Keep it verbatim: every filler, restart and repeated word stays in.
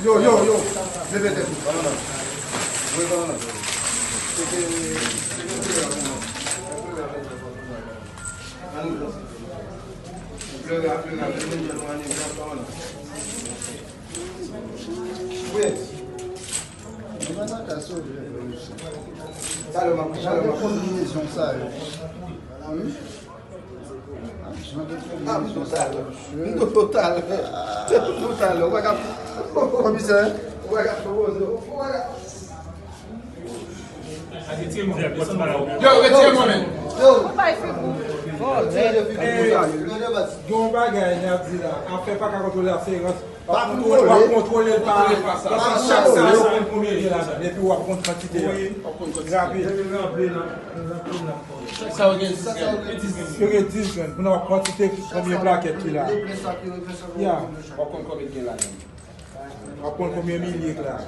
Yo, yo, yo. Leve tèt ou. Ann nan. Wi, ann nan. Se te, se te koulè a pou mwen. Ann nan. Koulè a, koulè a, koulè a, koulè a, ann nan. Wi. Mwen pa ka sove. Talè m ap, talè m ap. Kombinezon sa yo. Wi. Ah, m total. M total. M total. Ou pa ka. Komisè. Ou pa ka pwopoze. Ou pa ka. Yo, retire mwen menm. Yo. Ou bay figou. Gen yon bagay n ap di la. Afè pa ka kontwole, afè rans. Pa kontwole. W ap kontwole l pa, paske chak sa yo konn konbyen gen ladan, epi w ap konn kantite a. Rapid. Chak sa yo gen dis grenn. Yo gen dis grenn. Pou n wè kantite konbyen plakèt ki la. Ya. W ap konn konbyen gen ladan. W ap konn konbyen milye k la.